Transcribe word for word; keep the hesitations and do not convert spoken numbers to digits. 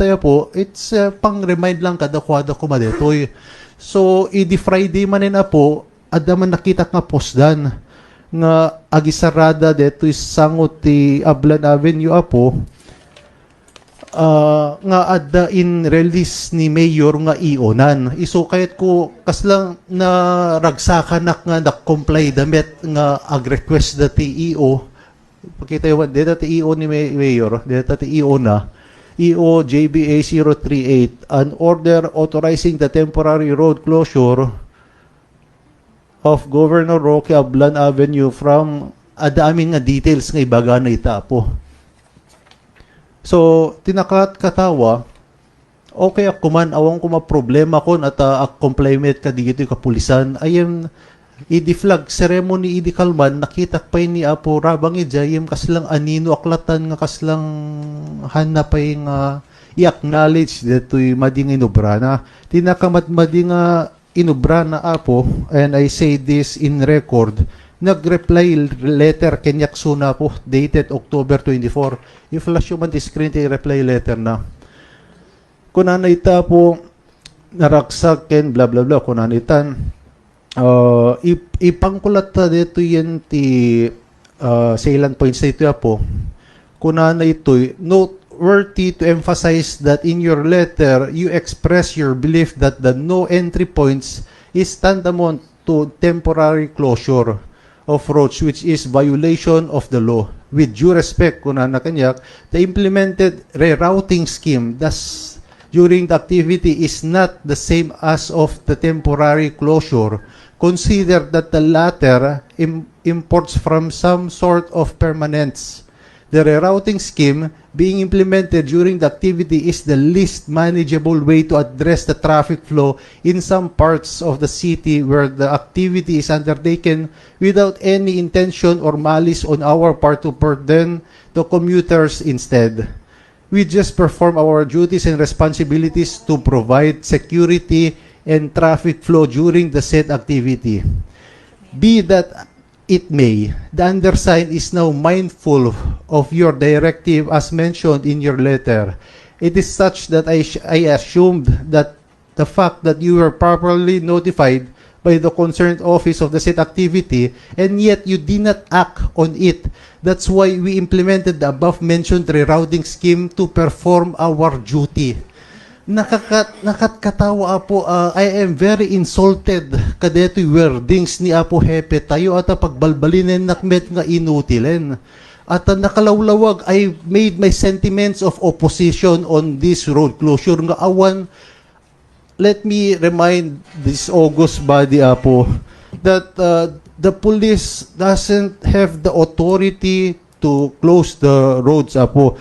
Kaya po, it's, uh, pang-remind lang kadakuada koma detoy. So, idi Friday manen, Apo, adda man nakitak nga posdan nga agisarada detoy sango ti Ablan Avenue, Apo, ah, nga adda in release ni Mayor nga ionan. Isu kayat ko, kasla naragsakanak nga nag-comply da met nga ag-request da ti E O. Pakita yo, deta ti E O ni May-, Mayor, deta ti E O na. E O J B A zero three eight, an order authorizing the temporary road closure of Governor Roque Ablan Avenue from, adda amin nga details nga ibagana ita, Apo. So, ti nakatkatawa, okay ak kuman, awan koma problema kon ata ak-comply met kadagitoy kapulisan. Ay, em, idi flag ceremony, idi kalman, nakitak pay ni Apo Rabang idiay, em, kaslang anino ak latan nga kaslang hanna pay nga i-acknowledge detoy madi nga inubrana. Ti nakamadmadi nga inubrana, Apo, and I say this in record, nag-reply letter kaniak suna, Apo, dated October twenty-four. I-flash yo man ti screen ti reply letter na. Kunana ita, Apo, naragsak ken bla bla bla, kunana itan. Ah, ip-, ipangkulat ta detoy yen ti, ah, salient points daytoy, Apo. Kunana itoy, noteworthy to emphasize that in your letter, you express your belief that the no entry points is tantamount to temporary closure of roads, which is violation of the law. With due respect, kunana kaniak, the implemented rerouting scheme thus during the activity is not the same as of the temporary closure. Consider that the latter im-, imports from some sort of permanence. The rerouting scheme being implemented during the activity is the least manageable way to address the traffic flow in some parts of the city where the activity is undertaken without any intention or malice on our part to burden the commuters instead. We just perform our duties and responsibilities to provide security and traffic flow during the said activity. Be that it may, the undersigned is now mindful of your directive as mentioned in your letter. It is such that I, sh- I assumed that the fact that you were properly notified by the concerned office of the said activity and yet you did not act on it. That's why we implemented the above mentioned rerouting scheme to perform our duty. Nakaka-, nakatkatawa, Apo, ah, I am very insulted kadetoy wordings ni Apo Hepe tayo, ata pagbalbalinennak met nga inutilen. At, ah, nakalawlawag, I made my sentiments of opposition on this road closure nga awan. Let me remind this august body, Apo, that, uh, the police doesn't have the authority to close the roads, Apo.